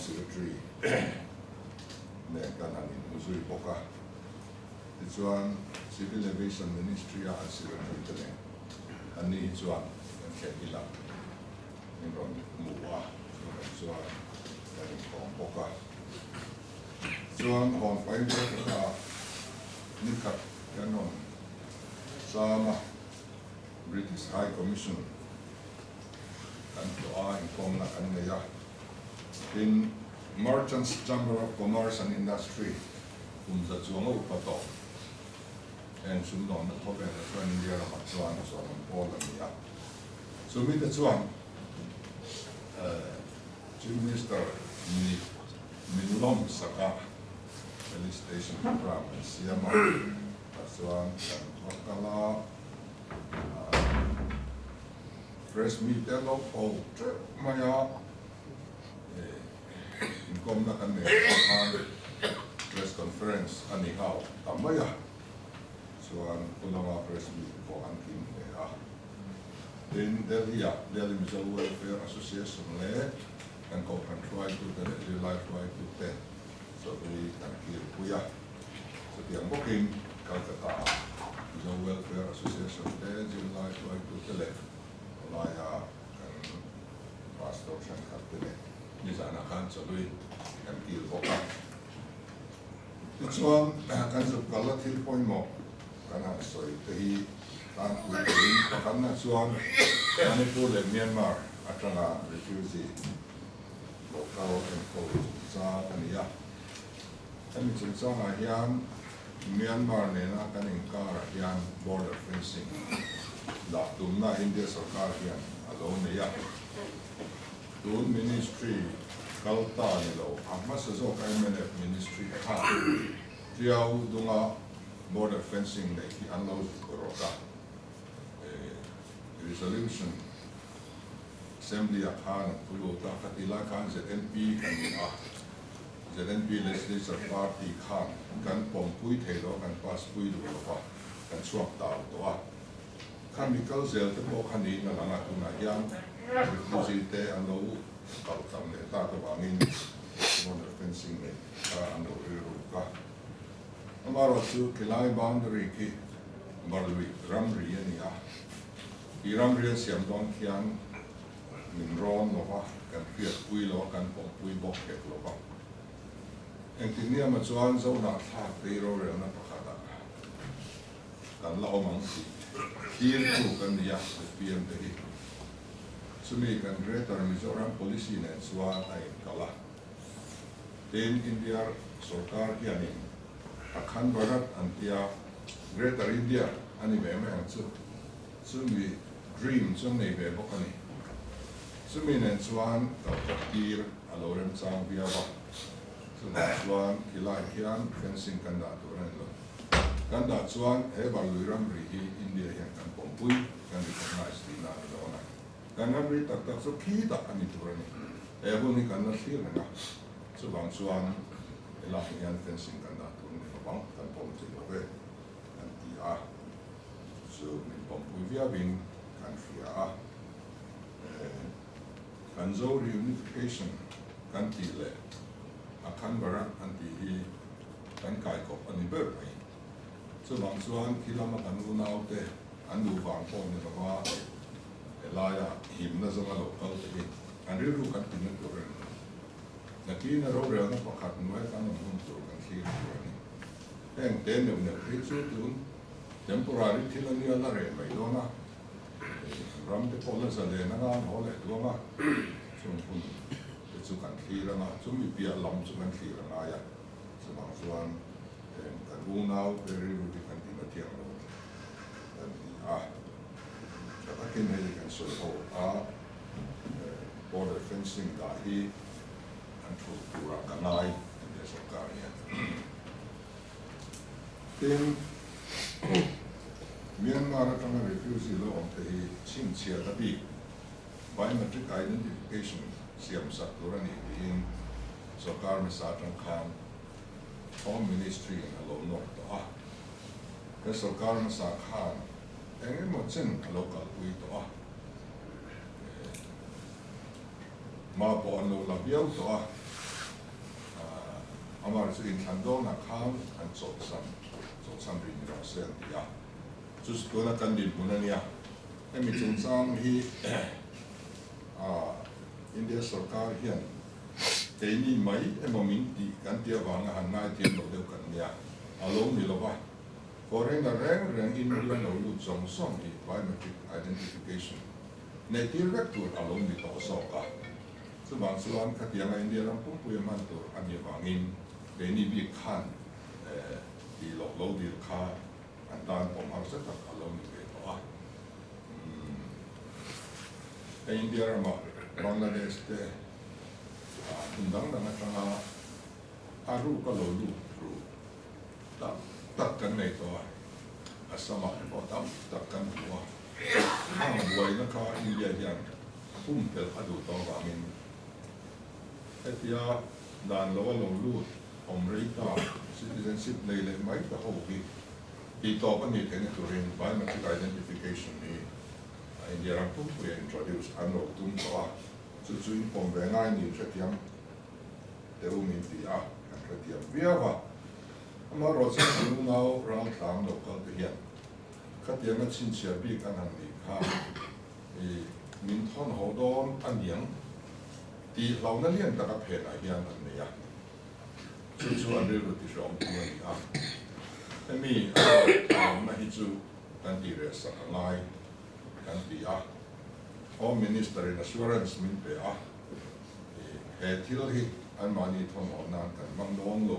Secretary nen kan han inhmu zui bawk a. Tichuan Civil Aviation Ministry a an Secretary te nen an ni hi chuan kan thlen ila min rawn hmu a, chuvang chuan kan inkawm bawk a. Chuan hawn pahin Kolkata ah nikhat kan rawn cham a, British High Commission kan tlawh a, inkawmna kan nei a. Tin, Merchants Chamber of Commerce and Industry kum za chuang a upa tawh heng sumdawnna khawvelah chuan India ramah chuan chuan an pawl a ni a. Chumi te chuan Chief Minister nih min lawm sak a, felicitation program an siam a, tah chuan kan va kal a, press meet te an lo ko teuh mai a, inkawmna kan nei tawh khan press conference a ni nghal ta mai a, chuan pu lama press meet pawh an kim hle a. Tin, Delhi-ah Delhi Mizo Welfare Association leh kan kohhran hruaitute leh zirlai hruaitute chawhlui kan kirpui a. Chutiang bawkin Calcutta-ah Mizo Welfare Association te zirlai hruaitute leh khawlaia kan pastor thenkhat te leh nizanah khan chawhlui kan kir bawk a. Tichuan, kan zuk kal a thil pawimawh kan han sawi te hi tan pui turin pakhatna chuan Manipur leh Myanmar atanga refugee local enkawl chungchang a ni a. Hemi chungchangah hian Myanmar nena kan inkarah hian border fencing dah tumna India sorkar hian a lo nei a. Tun ministry kal ta ni lo, a hmasa zawk mnf ministry kha Tiau dunga border fencing neih hi an lo zuk rawt a, resolution assembly ah khan an thu lut a, khatih lai khan ZNP kan ni a, ZNP legislature party khan kan pawmpui thei lo a, kan pass pui duh lo va, kan chhuak tau tawh a. Kha mi kal zel te pawh kha niin a lang a, tunah hian refugee te an lo kal tam leh tak avangin border fencing neih kha an lo rilruk a. Amaherawhchu khilai boundary khi Barlui ramri a ni a, tih ramri an siam dawn khian min rawn lo va, kan hriatpui lo a, kan pawmpui bawk hek lo va. Engtikniamah chuan Zohnahthlak te hi rorelna pakhatah kan la awm ang tih thirtu kan ni a, zpm te hi. Chumi kan Greater Mizoram Policy nen chuan a inkalh a. Tin, India sorkar hianin Akhand Bharat an tia, Greater India a ni ve mai ang chu. Chumi dream chu an nei ve bawk a ni. Chumi nen chuan kalkawp tir a lo remchang viau a. Chuvang chuan khilai khian fencing kan dah tur a ni lo. Kan dah chuan he Barlui ramri hi India hian kan pawmpui, kan recognise tihna a ni dawn a. Kan ramri tak tak chu khi tak a ni tur a ni. He hun hi kan la thlir reng a, chuvang chuan helaiah hian fencing kan dah tur a ni lo vang, kan pawm thei lo ve kan ti a, chu chu min pawmpui viauin kan hria a. Kan Zo reunification kan tih leh Akhand Bharat an tih hi kan kaikawp a ni ber mai. Chuvang chuan khi lama kan unaute an duh vang pawh ni lova helaia himna zawnga lo kal te hi an rilru kan tinna tur a ni lo. Nakina rorelna pakhat hnuaia kan awm hun tur kan thlir tur a ni. Heng te neuh neuh phei chu tun temporary thil a nia la reh mai dawn a, ram te pawh la zalen anga an haw leh duang a, chung hun te chu kan thlir anga chumi piah lam chu kan thlir a ngai a. Chuvang chuan heng kan unau te rilru hi kan tina thiang lo kan ti a, tha takin hei kan sawi ho a, border fencing dah hi an thulh turah ka ngai India sorkar hian. Tin, Myanmar atanga refugee lo awm te hi chhinchhiahna bik biometric identification siam sak tur a nih tiin sorkar hmasa atang khan Home Ministry in a lo nawr tawh a. He sorkar hmasa khan eng emaw chen a lo kalpui tawh a. Hma pawh an lo la viau tawh a. Amaherawhchu inthlan dawnah khan an chawlhsan, chawlhsan rih ni lo se an ti a. Chu chu tuna kan dinhmun a nia. Hemi chungchang hi India sorkar hian keini mai emaw min tih kan tih avanga han ngaithiam lo deuh kan nia. A lo ni lova, foreigner reng reng India lo lut zawng zawng hi biometric identification neih tir vek tur a lo ni tawh zawk a. Chuvang chuan khatianga India ram pumpui a hman tur a nih avangin keini bik khan tih loh lo dil kha an tan pawm harsa tak a lo ni ve tawh a. Umm hei India ramah Bangladesh te hmun dang dang atanga a ruk a lo lut ru tam tak kan nei tawh a, Assam ah te pawh tam tak kan hmu a, hang buaina kha India hian pumpelh a duh tawh avangin hetia dan lo a lo lut awm rei ta citizenship nei leh mai ta ho hi tih tawp a nih theihna turin biometric identification hi India ram pumpuia introduce an lo tum tawh a, chu chu inpawm ve ngai niin hrethiam teh u min ti a, kan hrethiam viau a. Amaherawhchu kan unau raltlang lo kal te hian khatianga chhinchhiah bik an han nih kha i min thawn haw dawn a niang tih hlauhna lian taka phenah hian an nei a, chu chu an rilru tihrehawm tu a ni a. Hemi a hlauhna hi chu kan tih reh sak a ngai kan ti a, Home Minister in assurance min pe a, he thil hi anmahni thawn haw nan kan hmang dawn lo,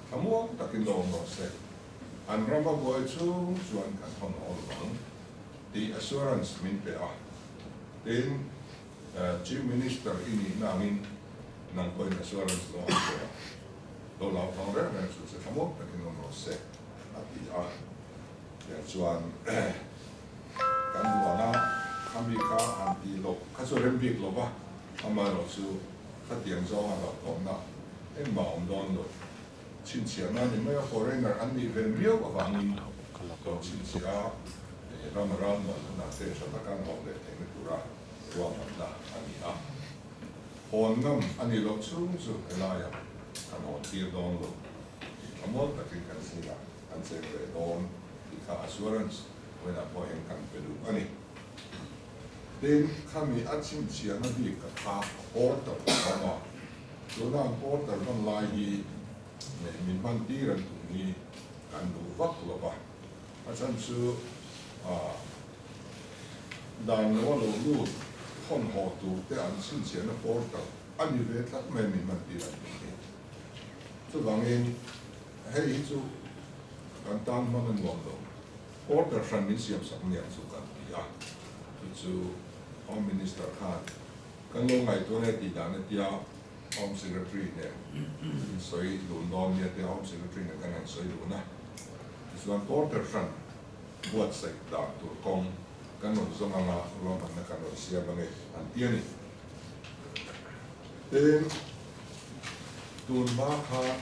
thlamuang takin lo awm rawh se, an rama buai chhung chuan kan thawn haw lo ang tih assurance min pe a, tin Chief Minister i nihna angin nang pawhin assurance lo ang pe a, lo lau thang reng reng suh se, thlamuang takin awm rawh se a ti a, tiang chuan kan duan a, khami kha han tih loh kha chu rem bik lo va, amaherawhchu khatiang zawnga hlauhtawmna engmah awm dawn lo. Chhinchhiahna ni mai a, foreigner an nih ve miau avangin lo chhinchhiah a, ram a ral mual hunah te tha taka an hawn leh theihna tura ruahmanna a ni a. Hawn ngam a nih loh chhung chu helaiah kan hawn tir dawn lo tih thlamual takin kan zingah an cheng ve dawn tih kha assurance vawiinah pawh hian kan pe duh a ni. Tin, khami a chhinchhiahna bik ka kha porter a awm a, tuna an porter hman lai hi min hman tir an tum hi kan duh vak lo va, a chhan chu dan lo a lo lut thawn haw tur te an chhinchhiahna porter a ni ve tlat mai min hman tir an tum hi. Chuvangin hei hi chu kan tan hman a nuam lo. Order hran min siam sak niang chu kan ti a, chu chu Home Minister khan kan lo ngaihtuah nge tih dan atia Home Secretary nen in sawi dun dawn nia tia Home Secretary nen kan han sawi dun a, tichuan order hran buatsaih dan tur kawng kan rawn zawng anga ruahmanna kan rawn siam ange an ti a ni. Tin, tun hma khan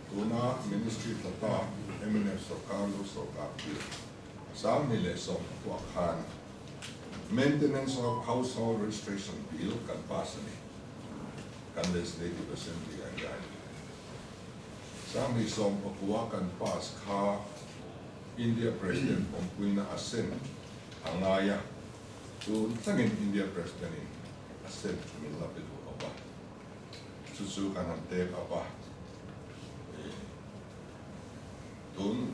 Tuna Ministry tla ta mnf sorkar lu sorkar tir 2019 khan Maintenance of Household Registration Bill kan pass a ni. Kan Legislative Assembly ah hian 2019 kan pass kha India President awmpuina assent a ngai a, tun thlengin India President in assent min la pe duh lo va. Chu chu kan han take up a, tun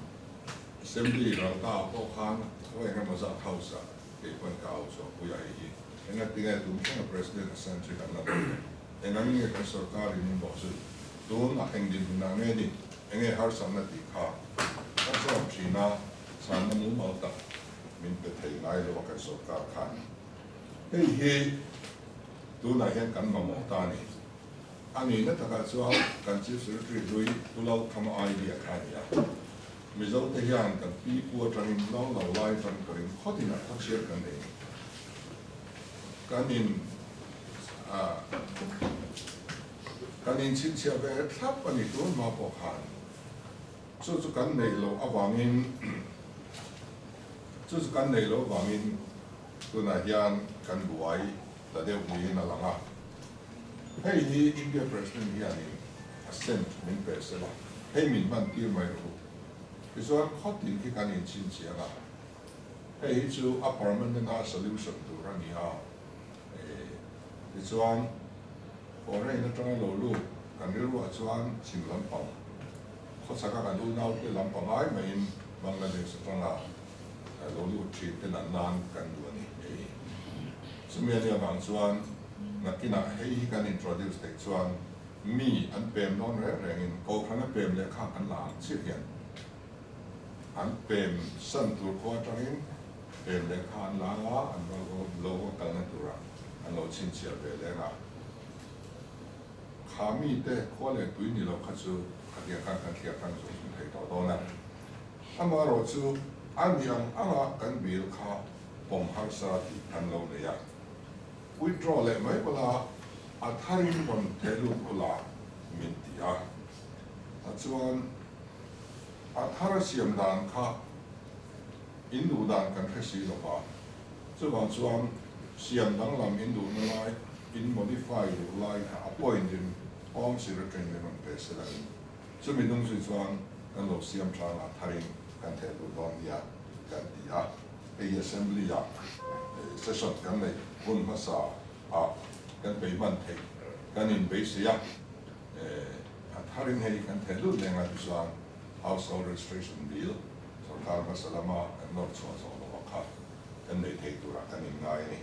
Assembly ralta ah pawh khan khaw eng emaw zat House ah kei pawn ka au chhuah pui a hei hi engatinge tun thlenga President assent hi kan la dawn lo, engang nge kan sorkar in in bawh zui, tun ah eng dinhmun ah nge ni, enge harsatna tih kha ka zawm thin a, chhanna mumal tak min pe thei ngai lo a kan sorkar khan. Hei hi tunah hian kan mamawh ta a ni. A nihna takah chuan kan Chief Secretary hlui Pu Lalthama idea kha a ni a. Mizote hian kan pi pu atangin lo lo lai atang pawhin khawtinah khawchhiar kan nei. Kan in kan inchhinchhiah ve thlap a ni tun hma pawh khan. Chu chu kan neih loh avangin chu chu kan neih loh avangin Tunah hian kan buai ta deuh niin a lang a. Hei hi India President hianin Assent min pe sela, hei min hman tir mai rawh u. Tichuan khawtin khi kan inchhinchhiang a, hei hi chu a permanent a solution tur a ni a, tichuan foreign atanga lo lut kan rilruah chuan chhim lampang, khawchhaka kan unaute lampang ai maiin Bangladesh atanga lo lut thin te nan nan kan duh a ni hei hi. Chumi a nih avang chuan nakinah hei hi kan introduce theih chuan Mi an pem dawn reng rengin Kohhrana pem lehkha kan la ang chiah hian an pem san tur khua atangin pem lehkha an la ang a, an lo va kalna turah an lo chhinchhiah ve leng a. Kha mite khua leh tui ni lo kha chu khatiang khan kan thliar hrang zung zung thei tawh dawn a. Amaherawh chu a ni ang anga kan bill kha pawm harsa tih an lo nei a. Withdraw leh mai bawla a tharin rawn theh lut ula min ti a. A chuan a thar siam dan kha in duh dan kan hre si lo va, chuvang chuan siam danglam in duhna lai, in modify duh lai kha a point in awm si retring min rawn pe sela in chumi dung zui chuan kan lo siam tha nga tharin kan theh lut dawn nia kan ti a. Hei assembly ah session kan neih hun hmasa ah kan pei hman theih kan in beisei a, a tharin hei kan theh lut leng a tichuan Household Registration Bill sorkar hmasa lama kan nawr chhuah zawh loh ah kha kan nei thei turah kan in ngai a ni.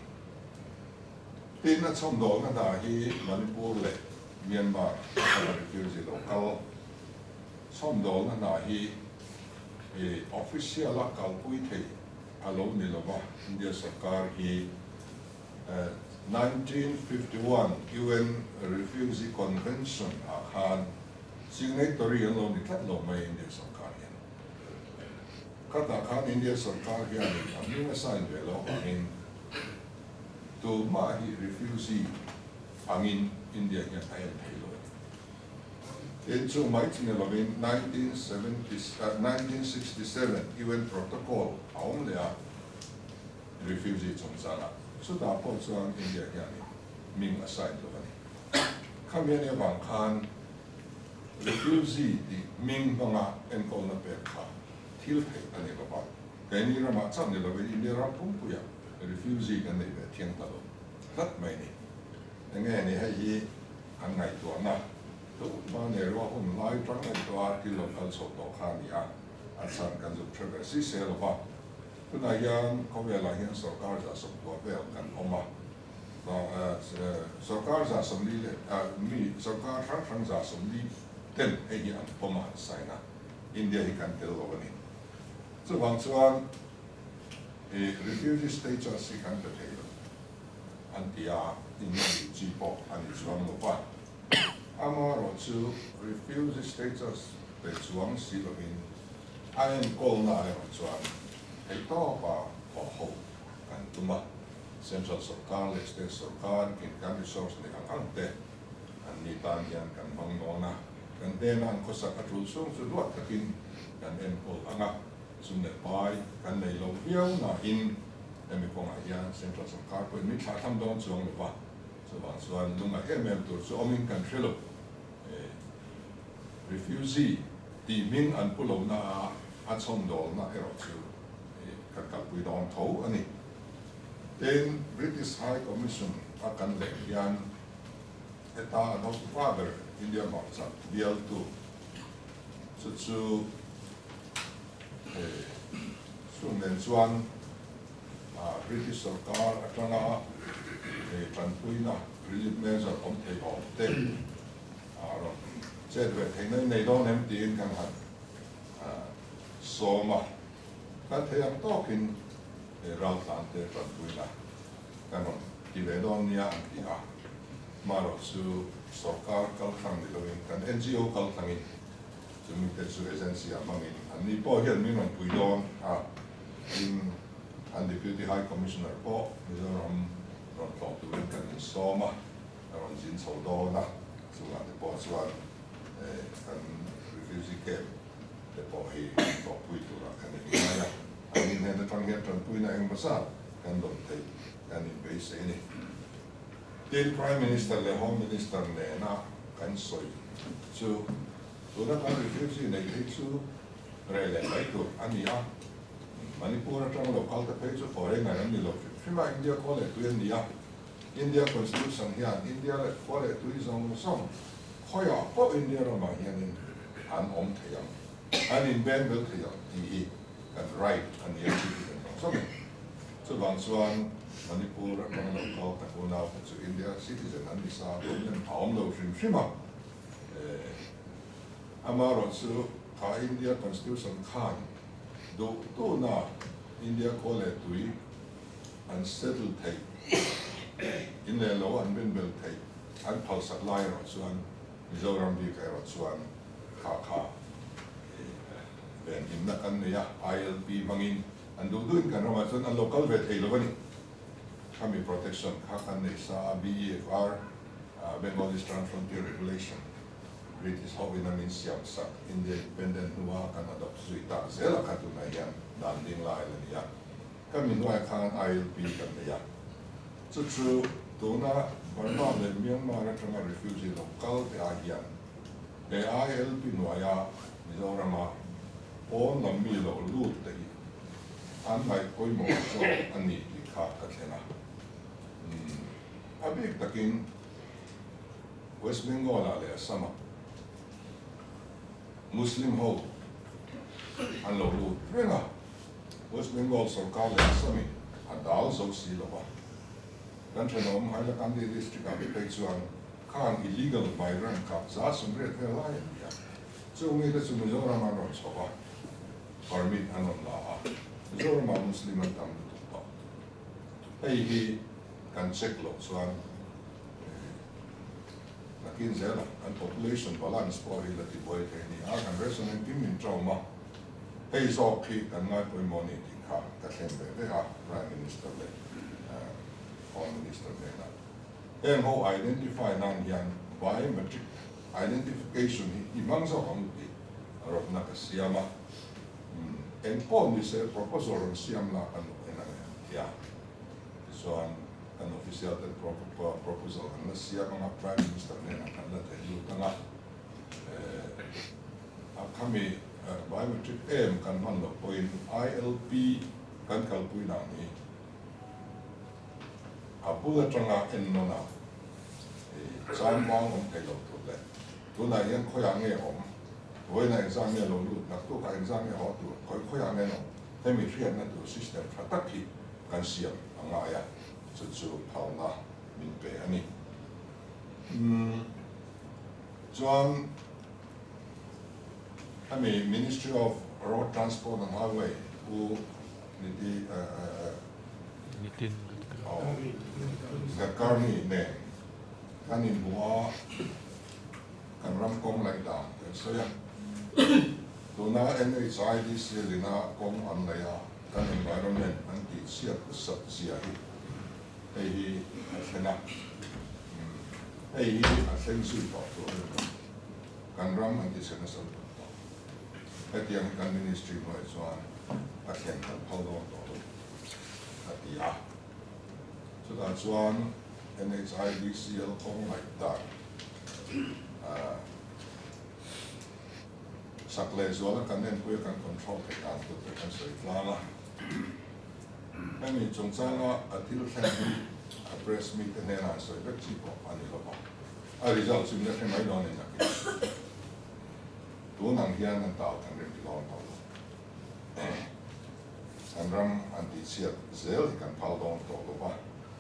Tin, a chhawmdawlna hna hi Manipur leh Myanmar atanga refugee lo kal chhawmdawlna hna hi official a kalpui thei a lo ni lova, India sorkar hi 1951 UN Refugee Convention ah khan signatory an lo ni tlat lo mai India sorkar hian. Khatah khan India sorkar hianin a hming a sign ve loh avangin tumah hi refugee angin India hian a en thei lo. Tin, chu mai chu ni lovin 1967 UN Protocol a awm leh a, refugee chungchangah. Chutah pawh chuan India hianin hming a sign lo a ni. Khami a nih avang khan refugee tih hming hmanga enkawlna pek kha thil theih a ni lo va. Keini ramah chauh ni lovin India ram pumpuiah refugee kan nei ve thiang ta lo tlat mai a ni. Enge ni hei hi an ngaihtuahna duhma nei ruah hun lai tang ngaihtuah thil lo kal chho tawh kha a ni a, a chhan kan zuk hre ve si se lo va. Tunah hian khawvelah hian sorkar 190 vel kan awm a, sorkar 40 leh mi sorkar hrang hrang 40 ten hei hi an pawm a, an sign a, India hi kan tel lo a ni. Chuvang chuan refugee status hi kan pe thei lo. An ti a, in tih chi pawh a ni chuang lo va. Amaherawh chu refugee status pe chuang si lovin a enkawlna erawh chuan theihtawpa thawh ho kan tum a. Central sorkar leh state sorkar in kan resource neih ang ang te an ni tan hian kan hmang dawn a, kan hnena an khawsak a tul chhung chu duat takin kan enkawl ang a, sum leh pai kan nei lo viau nain Hemi kawngah hian Central Sorkar pawhin min thlah tham dawn chuang lo va, chuvang chuan lunga em em tur chu awmin kan hre lo. Refugee tih hming an pu lohna a a chhawmdawlna erawh chu kan kalpui dawn tho a ni. Tin, British High Commission a kan leh hian heta an hotu pa ber India hmarchhak bialtu chu chu Chung nen chuan British sorkar atanga tanpuina relief measure awm thei awm te rawn chet ve theihna i nei dawn em tiin kan han sawm a. Kan thei ang tawkin raltlan te tanpuina kan rawn ti ve dawn nia an ti a. Hmarawh chu sorkar kaltlang ni loin kan NGO kaltlangin Chumi te chu agency ah hmangin an ni pawh hian min rawn pui dawn a, tin an Deputy High Commissioner pawh Mizoram rawn tlawh turin kan insawm a, a rawn zin chho dawn a, chungah te pawh chuan kan refugee camp te pawh hi tlawhpui turah kan inngai a, an ni hnen atang hian tanpuina engmaw zat kan dawn theih kan inbeisei a ni. Tin Prime Minister leh Home Minister nena. kan sawi chu tuna kan refugee neih phei chu reh leh mai tur a ni a, Manipur atanga lo kal te phei chu foreigner an ni lo hrim hrim a, India khua leh tui an ni a, India Constitution hian India leh khua leh tui zawng zawng khawiah pawh India ramah hianin an awm thei ang, an inbeng bel thei ang tih hi kan right a ni a, citizen zawng zawngin. Chuvang chuan Manipur atanga lo kal kan unaute chu India citizen an ni sa problem a awm lo hrim hrim a. Amaherawhchu kha India Constitution khan duh tuna India khua leh tui an settle theih, in leh lo an benbel theih an phalsak lai erawh chuan Mizoram bikah erawh chuan kha kha venhimna kan nei a, ILP hmangin An duh duhin kan ramah chuan an lo kal ve thei lo a ni. Khami protection kha kan nei sa a, BEFR, Bengal Eastern Frontier Regulation, British ho in a min siam sak, India independent hnua kan adopt zui tak zel a kha tunah hian dan ding lai la ni a. Khami hnuaiah khan ILP kan nei a. Chu chu tuna Burma leh Myanmar atanga refugee lo kal te ah hian he ILP hnuaia Mizorama pawn lam mi lo lut te hi an ngaih pawimawh zawk a ni tih kha ka thlen a. Umm, a bik takin West Bengal ah leh Assam ah Muslim ho an lo lut reng a, West Bengal sorkar leh Assam in a dal zo si lo va. Kan thenawm Hailakandi district ah te phei chuan khan illegal migrant kha 180 vel lai an ni a. Chung mite chu Mizoram an rawn chho a, permit an rawn la a, Mizoramah Muslim an tam lutuk tawh. Hei hi kan check loh chuan nakin zela kan population balance pawh hi la tibuai thei a ni a, kan ration engkim min ṭawm a, hei zawk hi kan ngai pawimawh a ni tih kha ka thlen ve ve a, Prime Minister leh Home Minister hnenah. Heng ho identify nan hian biometric Identification hi i hmang zawk ang tih rawtna ka siam a, eng pawh ni se proposal rawn siam la kan lo en ang em tia. Tichuan kan official ten proposal an la siam ang a, Prime Minister hnenah kan la thei lut ang a, a khami biometric em kan hman loh pawhin ILP kan kalpui dan hi a bul atanga en nawn a, chang vang awm thei lo tur leh tunah hian khawiah nge awm, vawiinah engzah nge lo lut, naktukah engzah nge haw tur, khawi khawiah nge an awm, hemi hriatna tur system tha tak hi kan siam a ngai a, chu chu phalna min pe a ni. Umm chuan hemi Ministry of Road Transport and Highway u Niti Nitin Gadkari nen kan inhmu a, kan ram kawng laih dan kan sawi a. Tuna NHIDCL ina kawng an laih a, kan environment an tih chhiat nasat zia hi hei hi a thleng a. Hei hi a thleng zui tawh tur a ni lo. Kan ram an ti chhe nasa lutuk tawh. Hetiang hi kan ministry hnuaiah chuan a thlen kan phal dawn tawh lo a ti a. Chutah chuan NHIDCL kawng ngaihdan sak leh zuala kan enpui a kan control theih dan tur te kan sawi tlang a. Hemi chungchanga a thil thlen hi a press meet te hnenah an sawi vek chi pawh a ni lo va. A result chu min la hre mai dawn a ni nakin. Tun ang hian an tau kan rim ti dawn tawh lo. Kan ram an tihchhiat zel hi kan phal dawn tawh lo va,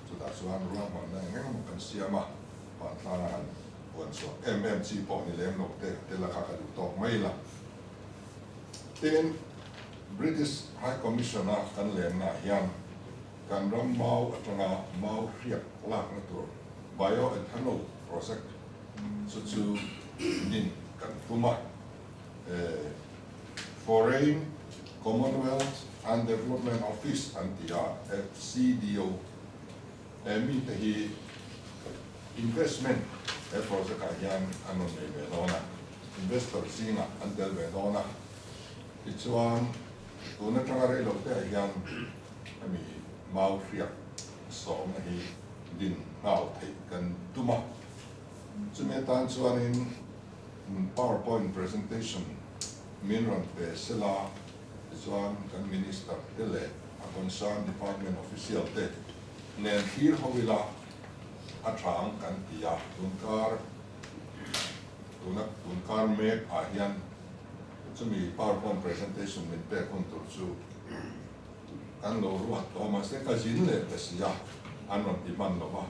chutah chuan ruahmanna eng eng emaw kan siam a, vantlanga han buan chhuah em em chi pawh ni lem lo te te lakah ka duh tawk mai la. Tin, British High Commission-a kan lennaah hian kan ram mau atanga mau hriak lakna tur bioethanol project chu chu nin kan tum a, Foreign Commonwealth and Development Office an ti a, FCDO, he mite hi investment he project ah hian an rawn nei ve dawn a, investor zingah an tel ve dawn a, tichuan tun atanga reilo te ah hian hemi mau hriak sawmna hi din nghal theih kan tum a. Chumi atan chuanin PowerPoint presentation min rawn pe sela, tichuan kan Minister te leh a concern department official te nen thlir ho ila a tha ang kan ti a, tunkar tuna tunkar mek ah hian chumi PowerPoint presentation min pek hun tur chu kan lo ruat tawh a, mahse ka zin leh ta si a, an rawn ti hman lo va.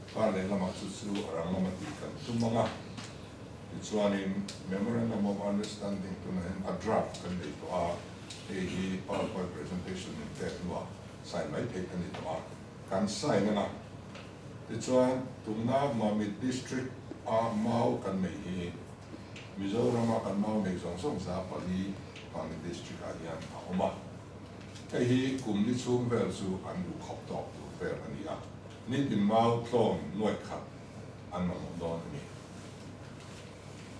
Kar leh lamah chu chu a rang lama tih kan tum ang a, tichuanin Memorandum of Understanding tunah hian a draft kan nei tawh a, hei hi PowerPoint presentation min pek hnuah sign mai theih a ni tawh a, kan sign ang a. Tichuan tuna Mamit District a mau kan neih hi Mizorama kan mau neih zawng zawng 400 Mamit District ah hian a awm a, hei hi kum ni chhung vel chu an duh khawp tawk tur vel a ni a. Nitin mau tlawm nuaih khat an mamawh dawn a ni.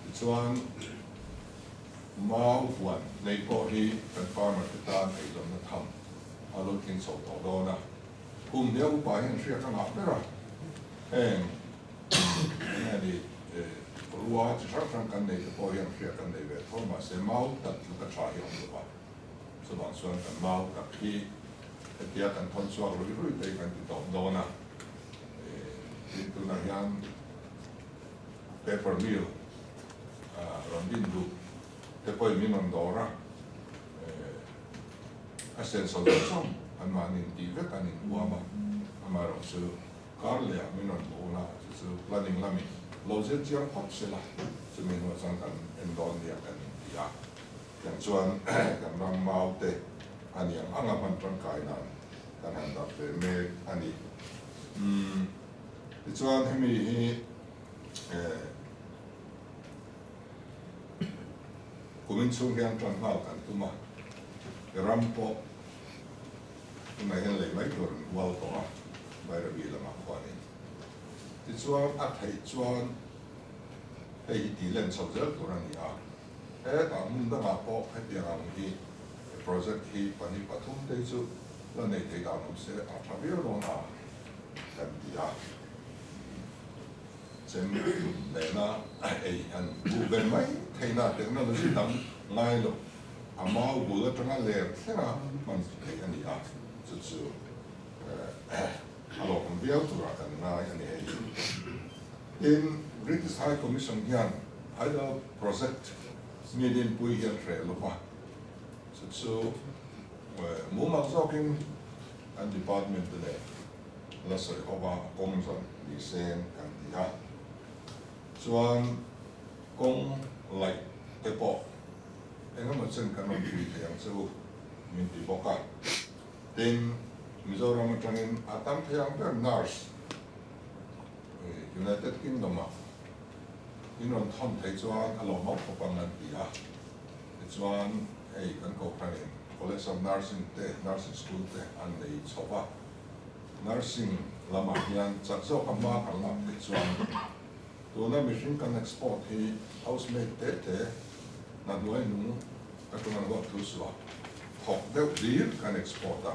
Tichuan, mau huan nei pawh hi kan farmer te tan eizawnna tham a lo tling chho tawh dawn a. Kum hniam upa hian hriat a ngah ber a, heng enge ni rua chi hrang hrang kan nei te pawh hian hriat kan nei ve tho mahse mau tak tluk a tha hi a awm lo va. Chuvang chuan kan mau tak hi hetia kan thawn chhuak ruih ruih te hi kan ti tawp dawn a, tin tunah hian paper mill rawn din duh te pawhin min rawn dawr a, a senso zawng zawng anmahni intih vek an inhuam a, amaherawhchu kar leh ah min rawn hmuh hun a, chu chu planning lamin lo zir chiang phawt sela chumi hnuah chuan kan en dawn nia kan inti a. Tiang chuan kan ram mau te a ni ang anga hman tangkai nan kan han dap ve mek a ni. Umm tichuan hemi hi eh kumin chhung hian tan nghal kan tum a, ram pawh tunah hian lei mai tur an hual tawh a, Bairabi lamah khuanin. Tichuan a theih chuan hei hi tih len chho zel tur a ni a. Hetah hmun dangah pawh hetiang ang hi project hi pahnih pathum te hi chu la nei thei dan awm se a tha viau dawn a kan ti a. Chem nena ei an buh ve mai theihna technology dang ngai lo a mau bul atanga ler thlenga hman theih a ni a, chu chu a lawmawm viau turah kan ngai a ni hei. Tin, British High Commission hian Hydel Project mi dinpui hian hreh lo va, chu chu mumal zawkin kan department te leh la sawi ho va kawng zawn ni seng kan ti a. Chuan kawng laih te pawh engemaw chen kan rawn pui thei ang che u min ti bawk a. Tin, Mizoram atangin a tam thei ang ber nurse United Kingdom-ah in rawn thawn thei chuan a lawmawm khawp ang an ti a. Tichuan hei kan kohhranin College of Nursing te, Nursing School te an nei chho va. Nursing lamah hian chak zawka hma kan lak theih chuan tuna mihring kan export hi housemaid te te hna hnuai nung atanga ruat thu suah thawk deuh hlir kan export a.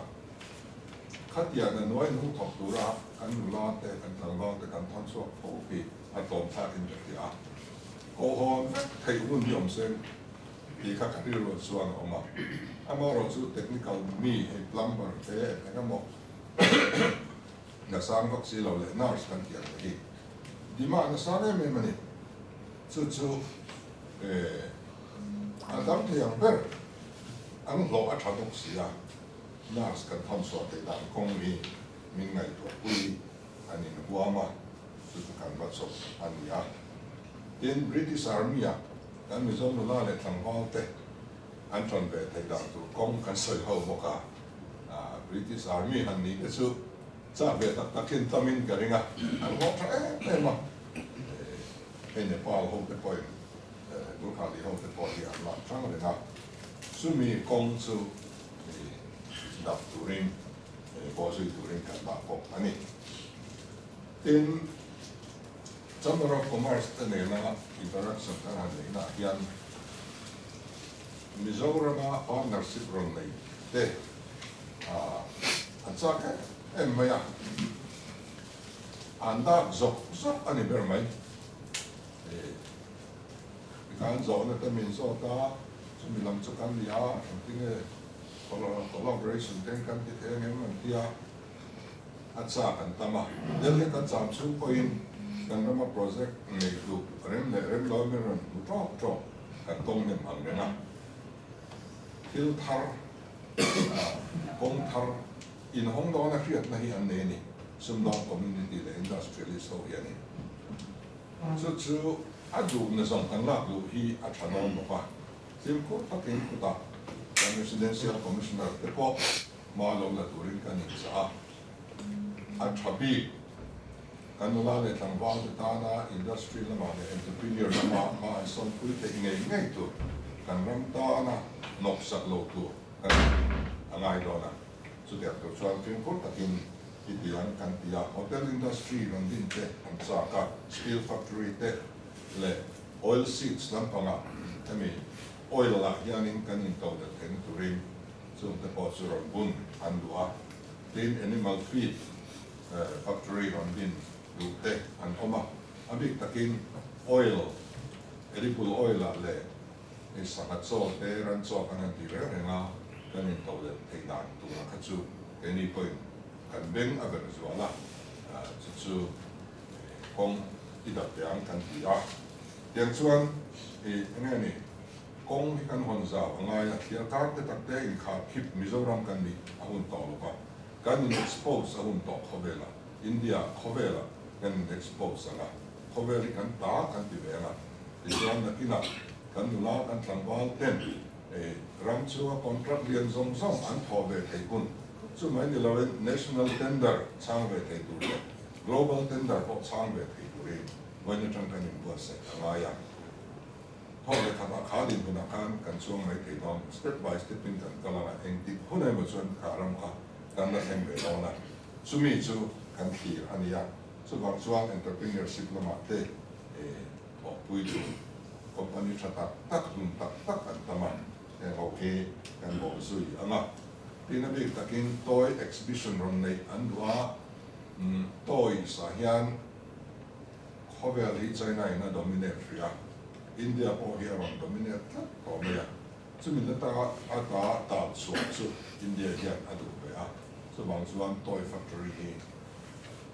Khatia hna hnuai nung thawk tura kan nula te, kan tlangval te kan thawn chhuak fo hi a tlawm thlakin ka hria a. Kohhawn vek theih hun hi awm se tih kha ka rilruah chuan a awm a. Amaherawhchu technical mi hei plumber te eng emaw nasang vak si lo leh nurse kan tih ang te hi demand a sang em em a ni. Chu chu a dam thei ang ber an hlawh a tha bawk si a, nurse kan thawn chhuah theih dan kawng hi min ngaihtuahpui an inhuam a. Chu chu kan va chawp a ni a. Tin, British Army-ah kan Mizo nula leh tlangval te an ṭan ve theih dan tur kawng kan sawi ho bawk a. British Army han nih te chu chak ve tak tak hian tamin ka ring a, an hlawh ṭha em em a. Hei Nepal ho te pawhin Gurkhali ho te pawh hi an lak ṭang reng a. Chumi kawng chu dap turin, bawhzui turin kan dah bawk a ni. Tin, Chamber of Commerce te nena interaction kan han neihnaah hian Mizorama partnership rawn nei te an chak em em mai a, an dak zawk zawk a ni ber mai. Tikhan zawhna te min zawt a, chumi lam chu kan ni a, engtinge collaboration te kan ti thei angem an ti a, a chak an tam a. Delhi kan cham chhung pawhin kan rama project nei duh rem leh rem lo min rawn hmu tawk tawk kan tawng nem ang reng a. Thil thar, kawng thar inhawng dawna hriatna hi an nei a ni, sumdawng community leh industrialist ho hianin. Chu chu a duhna zawng kan lak luh hi a tha dawn bawk a, fimkhur takin khutah kan Residential Commissioner te pawh hma lo la turin kan inchah a, a tha bik. Kan nula leh tlangval te tana industry lamah leh entrepreneur lama hma an sawnpui theih ngei ngei tur kan ram tana nawksak lo tur kan a ngai dawn a, chutiang tur chuan fimkhur takin I ti ang kan ti a, hotel industry rawn din te an chak a, steel factory te leh oil seeds lampangah hemi oil ah hianin kan intodelh theihna turin chung te pawh chu rawn bun an duh a, tin animal feed factory rawn din duh te an awm a, a bik takin oil, edible oil ah leh sangha chaw te ran chaw kan han ti reng reng a, kan intodelh theih dan tura kha chu keini pawhin kan beng a verh zual a, chu chu kawng i dap teh ang kan ti a. Tiang chuan i enge ni, kawng hi kan hawn zau a ngai a, thliar kar te tak te inkhar khip Mizoram kan nih a hun tawh lo va, kan in expose a hun tawh khawvela, India khawvela kan in expose ang a, khawvel hi kan ta kan ti ve ang a, tichuan nakinah kan nula kan tlangval ten ram chhunga contract lian zawng zawng an thawh ve theih hun Chu mai ni loin national tender chhang ve thei tur leh global tender pawh chhang ve thei turin vawiin atang kan inbuatsaih a ngai a. Thawk leh khatah kha dinhmunah khan kan chuang mai thei dawn, step by step in kan kal ang a, engtik hun emaw chuan kha ram kha kan la thleng ve dawn a, chumi chu kan thlir a nia. Chuvang chuan entrepreneurship lamah te thawhpui tur company tha tak tak, hlun tak tak an tam a, heng ho hi kan bawh zui ang a. Tin a bik takin toy exhibition rawn neih an duh a, toys ah hian khawvel hi China in a dominate hrih a, India pawh hi a rawn dominate tlat tawh mai a, chumi la ta a ta tal chhuah chu India hian a duh ve a, chuvang chuan toy factory hi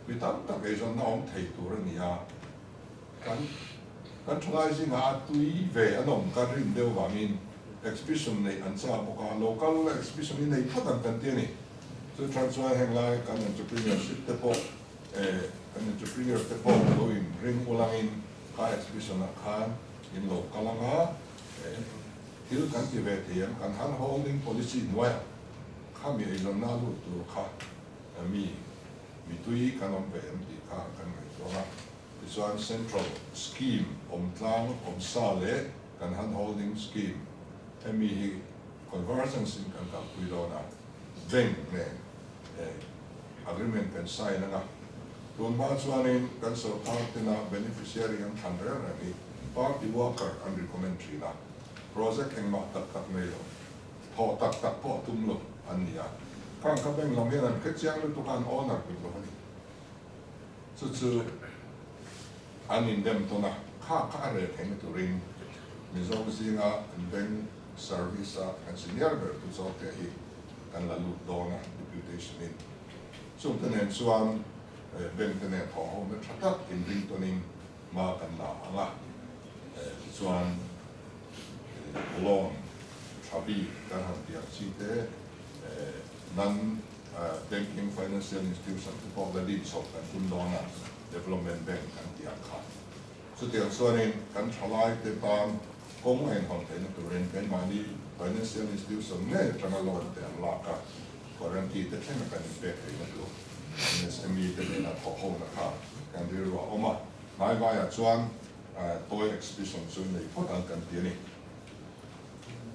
mi tam tak eizawnna awm thei tur a ni a, kan kan thalai zingah a tui ve an awm ka rin deuh vangin exhibition neih an chak bawk a, local exhibition hi nei phawt ang kan ti a ni. Chu than chuan heng lai kan entrepreneurship te pawh eh kan entrepreneur te pawh lo in ring ulangin kha exhibition ah khan in lo kal ang a, eh thil kan ti ve thei ang kan hand holding policy hnuaiah khami eizawnna lut tur kha mi mi tui kan awm ve em tih kha kan ngaihtuah ang a. Tichuan Central Scheme awm tlang awm sa leh kan hand holding scheme hemi hi convergence in kan kalpui dawn a, bank nen agreement kan sign anga, tun hma chuanin kan sorkar tena beneficiary an thlan reng reng hi party worker an recommend thin a, project engmah tak tak nei lo, thawh tak tak pawh tum lo an ni a, khang kha bank lam hian an hrechiang lutuk a an owner put lo a ni. Chu chu an indem tawn a, kha kha a reh theihna turin Mizo zinga an bank service a kan senior ber tu zawkte hi kan la lut dawn a deputation in. Chungte nen chuan bank te nen thawhhawmna tha tak inring tawnin hma kan la ang a, tichuan loan tha bik kan han tih ang chi te nan Banking Financial Institution te pawh la lead chhoh kan tum dawn a, Development Bank kan tih ang kha. Chutiang chuanin kan thalai te tan kawng a inhawn theihna turin keimahni Financial Institution ngei atanga loan te an lak a, guarantee te thlenga kan inpek theihna tur MSME te nena thawh hona kha kan rilru a awm a. Hnaivaiah chuan toy exhibition chu nei phawt ang kan ti a ni.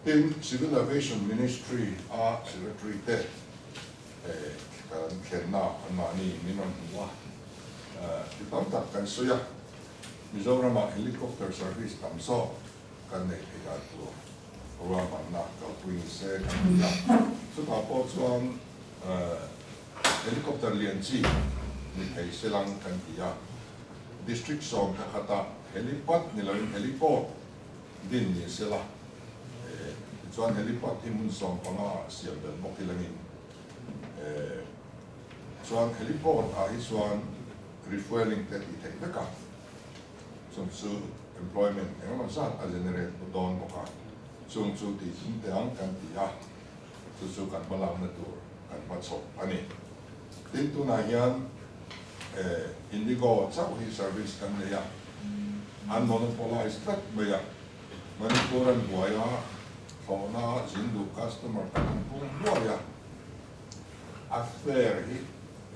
Tin, Civil Aviation Ministry a Secretary te kan thlenna anmahni min rawn hmu a, ti tam tak kan sawi a, Mizoramah helicopter service tam zawk kan neih theih dan tur ruahmanna kalpui ni se kan ti a, chutah pawh chuan helicopter lian chi ni thei se lang kan ti a, District 11 helipad ni loin heliport. din ni sela, tichuan helipad hi hmun 15 ah siam belh bawk ilangin chuan heliport ah hi chuan refuelling te tih theih vek a, chung chu employment engemaw zat a generate dawn bawk a, chung chu tih tum teh ang kan ti a, chu chu kan hmalakna tur kan hmachhawp a ni. Tin, tunah hian Indigo chauh hi service kan nei a, an monopolize tlat mai a, Manipur an buai a, thlawhna zin duh customer kan han pung hluai a, a fare hi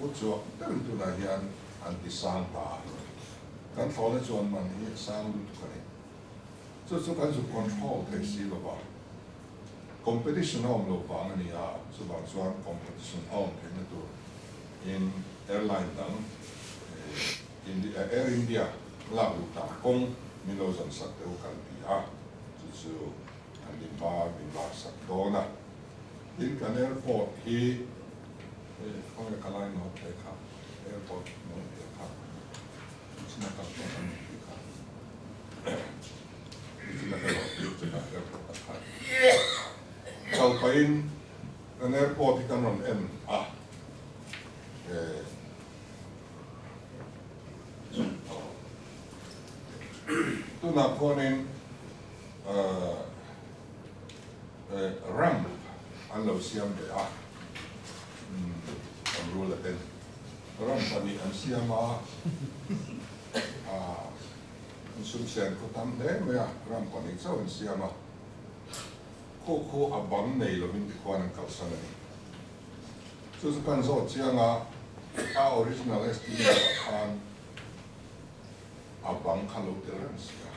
u chuak deuhin tunah hian an ti sang ta a, kan thlawhna chuan man hi a sang lutuk a ni. Chu chu kan zuk control thei si lo va. Competition a awm loh vang a ni a, chuvang chuan competition a awm theihna tur in airline dang Air India lak luh dan kawng min lo zawn sak deuh kan ti a, chu chu an ni hma min lak sak dawn a. Tin kan airport hi khawnge ka lai note te kha airport note te kha china kal tawh an ni kha. Kal pahin kan airport hi kan rawn en a, tunah khuanin ramp an lo siam ve a, kan rul a ten ramp pahnih an siam a. An sumsen khaw tam hle mai a, ram pahnih chauh an siam a, khaw khu a bang nei lovin tikhuan an kalsan a ni. Chu chu kan zawt chiang a, a original estimate ah khan a bang kha lo tel reng si a,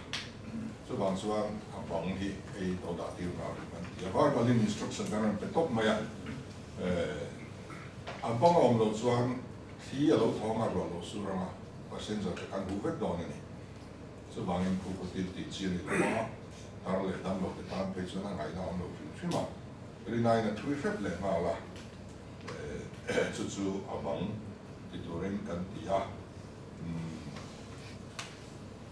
chuvang chuan a bang hi hei lo dah tir nghal rih an ti a, verbalin instruction kan rawn pe tawp mai a, a bang a awm loh chuan thli a lo thawng a, ruah lo sur ang a. Passenger te kan huh vek dawn a ni. Chuvangin khu khaw thil tih chi a ni lo a, tar leh dam lo te tan phei chuan a ngaihna a awm lo hrim hrim a, rinaiin a thui hrep leh nghal a, chu chu a bang ti turin kan ti a,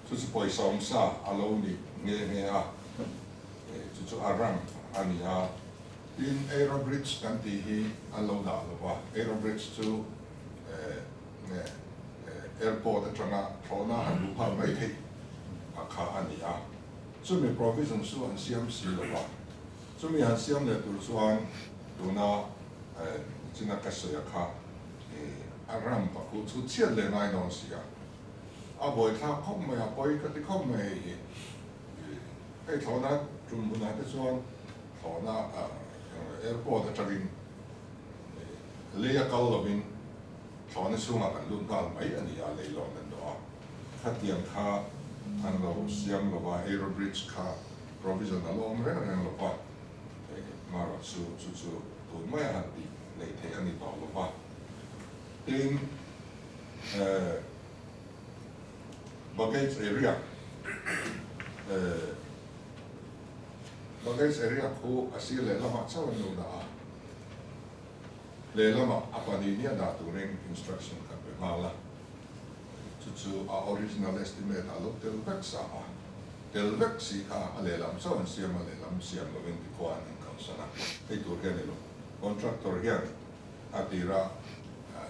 chu chu pawisa awm sa a lo ni nghe nghe a, chu chu a ramp a ni a, tin aerobridge kan tih hi an lo dah lo va, aerobridge chu nge airport atanga thlawhna han luh nghal mai theih a kha a ni a, chumi provision chu an siam si lo va, chumi han siam leh tur chuan tuna china ka sawi a kha a ramp a khu chhut chhiat leh ngai dawn si a, a buaithlak khawp mai a, pawi ka ti khawp mai hei hi, hei thlawhna tum hunah te chuan thlawhna airport atangin lei a kal lovin thlawhna chhungah kan lut nghal mai a ni a, lei lawng kan dawh a, khatiang kha an lo siam lo va, aero bridge kha provision a lo awm reng reng lo va, marawh chu chu chu tun maia han tih lei theih a ni tawh lo va, tin baggage area baggage area khu a sir lehlamah chauh an lo dah a. Lehlamah a pahnih nia dah turin instruction kan pe nghal a, chu chu a original estimate ah lo tel vek sa a, tel vek si kha a lehlam chauh an siam a, lehlam siam lovin tikhua an inkalsan a, hei tur hian ilo contractor hian a tira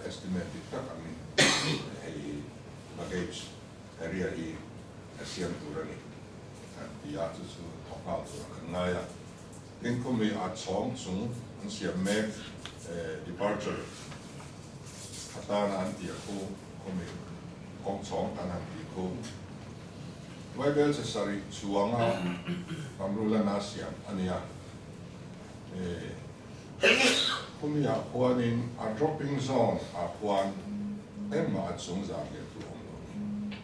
estimate dik tak angin hei baggage area hi a siam tur a ni an ti a, chu chu thawk nghal tur ah kan ngai a. Tin khawmi a chhawng chung an siam mek departure atana an tih a khu khawmi kawng chhawng kan han tih khu Vaibel che sarih chuanga Kamrulana siam a nia. Khawmi ah khuanin a dropping zone ah khuan engmah a chung zan leh tur awm lo ni.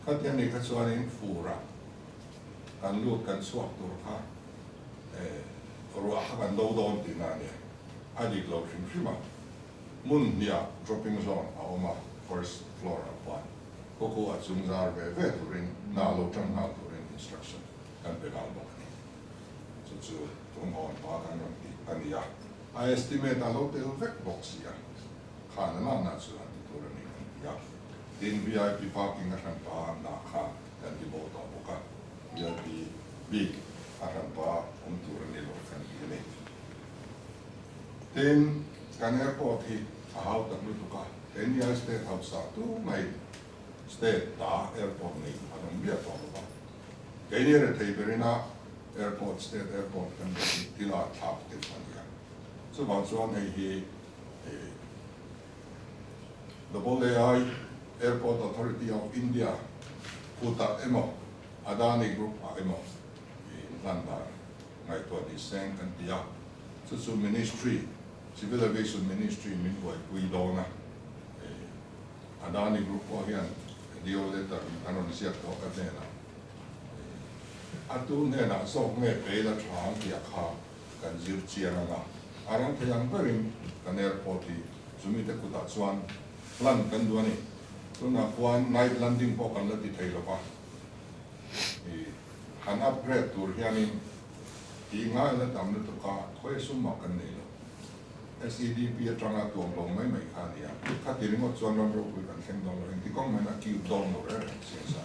Khatiang ni kha chuanin fur ah Kan lut kan chhuak tur kha ruah kha kan do dawn tihna a nia. A dik lo hrim hrim a, hmun hniah dropping zone a awm a, first floor ah khuan khawkhu a chung zar ve ve turin hna lo tang nghal turin instruction kan pe nghal bawk a ni. Chu chu tumhawn hma kan rawn tih a ni a, a estimate a lo tel vek bawk si a, khan a nana chu an ti tur a ni kan ti a. Tin, VIP parking a hran pa hna kha kan ti bo tawh bawk a, VIP. bik a hranpa awm tur a ni lo kan ti a ni. Tin, kan airport hi a hau tak lutuk a, keini state hausa tu mai state ta airport nei an awm miah tawh lo va, keini rethei berina airport state airport kan nei hi thil a thlak deuh a ni a. Chuvang chuan hei hi WAI Airport Authority of India kutah emaw Adani Group ah emaw inhlan dan ngaihtuah ni seng kan ti a, chu chu Ministry, Civil Aviation Ministry min buaipui dawn a, Adani Group pawh hian DO letter an rawn ziak tawh ka hnenah, a tu hnenah zawk nge bail a tha ang tih a kha kan zir chiang ang a, a rang thei ang berin kan airport hi chumi te kutah chuan plan kan duh a ni. Tunah khuan night landing pawh kan la ti thei lo va, han upgrade tur hianin tih ngai la tam lutuk a, khawi sum mah kan nei lo. SEDP atanga tuam lo mai mai kha a ni a, khati ringawt chuan ram ropui kan thleng dawn lo, engti kawng mahin a cute dawn lo reng reng chiang sa.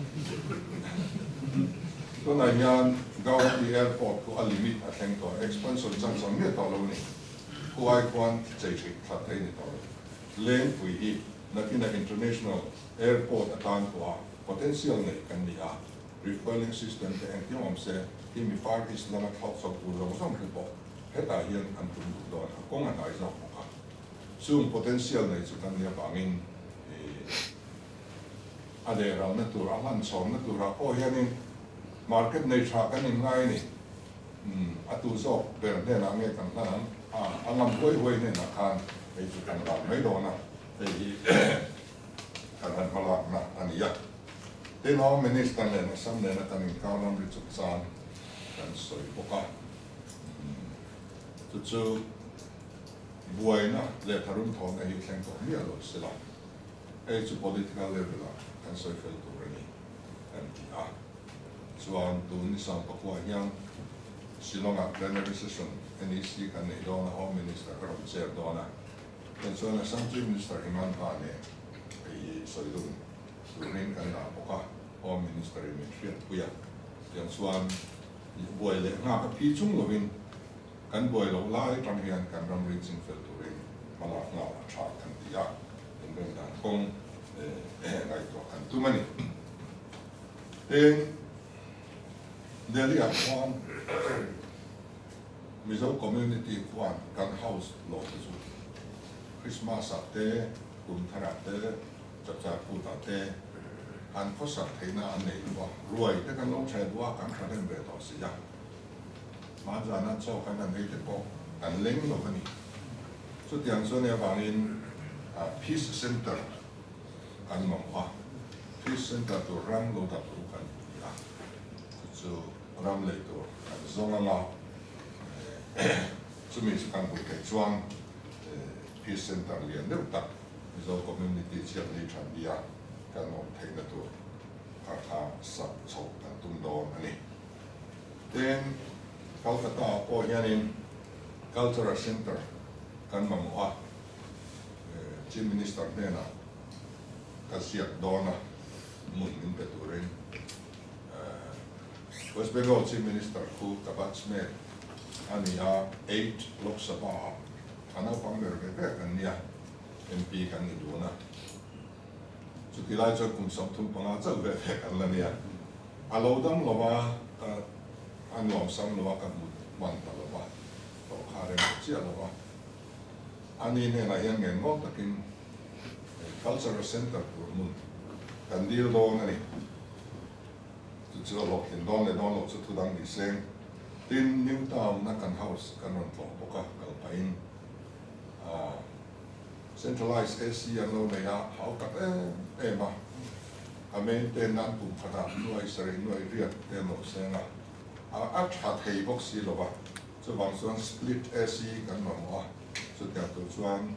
Tunah hian Guwahati Airport khu a limit a thleng tawh, expansion chance ang miah tawh lo a ni. Khuai khuan chei hrih that thei ni tawh lo. Lengpui hi nakina International Airport atan pawha potential nei kan ni a, refuelling system te engkim awm se, hi mi Far East lama thlawk chho tur zawng zawng hi pawh hetah hian an tum duh dawn a, kawng a hnai zawk bawk a. Chung potential nei chu kan nih avangin a dehralna tur, a hlanchhawmna turah pawh hianin market nei tha kan inngai a ni. A tu zawk ber hnenah nge kan hlan ang? A ngam huai huai hnenah khan hei chu kan lak mai dawn a, hei hi kan han hmalakna a ni a. Tin, Home Minister nen Assam nena kan inkar ramri chungchang kan sawi bawk a, chu chu buaina leh tharum thawhna hi thleng tawh miah lo sela, hei chu political level-ah kan sawi fel tur a ni kan ti a. Chuan tun ni 14 hian Shillong-ah plenary session NEC kan nei dawn a, Home Minister ka rawn chair dawn a, tiang chuan Assam Chief Minister Himanta nen hei hi sawi dun turin kan dah bawk a, Home Minister in min hriatpui a, tiang chuan buai leh nghak a phi chung lovin kan buai loh lai atang hian kan ramri chingfel turin hmalak nghal a tha kan ti a, inrem dan kawng ngaihtuah kan tum a ni. Tin, Delhi-ah khuan Mizo community khuan kan house lawm te chu Christmas-ah te, kum tharah te, chapchar kutah te han khawsak theihna an nei duh a, ruai te kan lo chhe duh a, kan tha rem ve tawh si a. Hmanzana chaw kan han ei te pawh kan leng lo a ni. Chutiang chuan avangin Peace Center kan mamawh a, Peace Center tur ram lo dak ru kan ti a, chu chu ram lei tur kan zawng ang a, chumi chu kan hmuh theih chuan Peace Center lian deuh tak Mizo community chhiat ni than nia kan awm theihna tur kha kha sak chhoh kan tum dawn a ni. Tin, Calcutta ah pawh hianin Cultural Centre kan mamawh a, Chief Minister hnenah ka ziak dawn a, hmun min pe turin West Bengal Chief Minister khu ka batchmate a ni a, eight Lok Sabha ah a naupang ber ve ve kan nia, MP kan ni dun a, chuti lai chuan kum 35 chauh ve ve kan la nia, a lo dam lo a, ka a nuam sam lo a, ka hmu hman ta lo va, tawh kha rem ta chiah lo va. Ani hnenah hian ngen ngawt takin Cultural Centre tur hmun kan dil dawn a ni. Chu chu a hlawhtlin dawn leh dawn loh chu thu dang ni seng. Tin, New Town a kan house kan rawn tlawh bawk a, kal pahin Centralised AC an lo nei a, hau tak em em a, a maintain nan kum khatah nuai sarih nuai riat te an lo seng a, a tha thei bawk si lo va. Chuvang chuan split AC kan mamawh a, chutiang tur chuan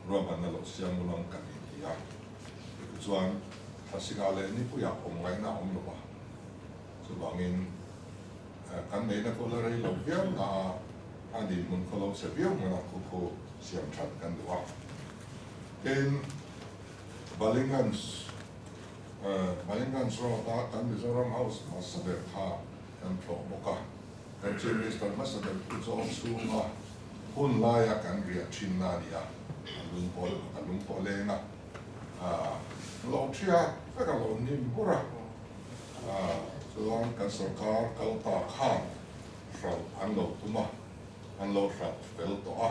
ruahmanna lo siam ulang kan inti a. Tichuan thlasika leh nipuiah awm ngaihna a awm lo va, chuvangin kan neihna khaw la rei lo viau na a, a dinhmun khaw lo chhe viau hmunah khu khu siam that kan duh a. Tin, Balingans, Balingans Road a kan Mizoram House hmasa ber kha. Kan tlawh bawk a, kan Chief Minister hmasa ber Pu Zawng chhunga hun laia kan riah thinna a ni a, a lung pawh a lung pawh a leng a, ah lo thiat vek a lo hnim bur a, ah chuan kan sorkar kal ta khan hralh an lo tum a, an lo hralh fel tawh a,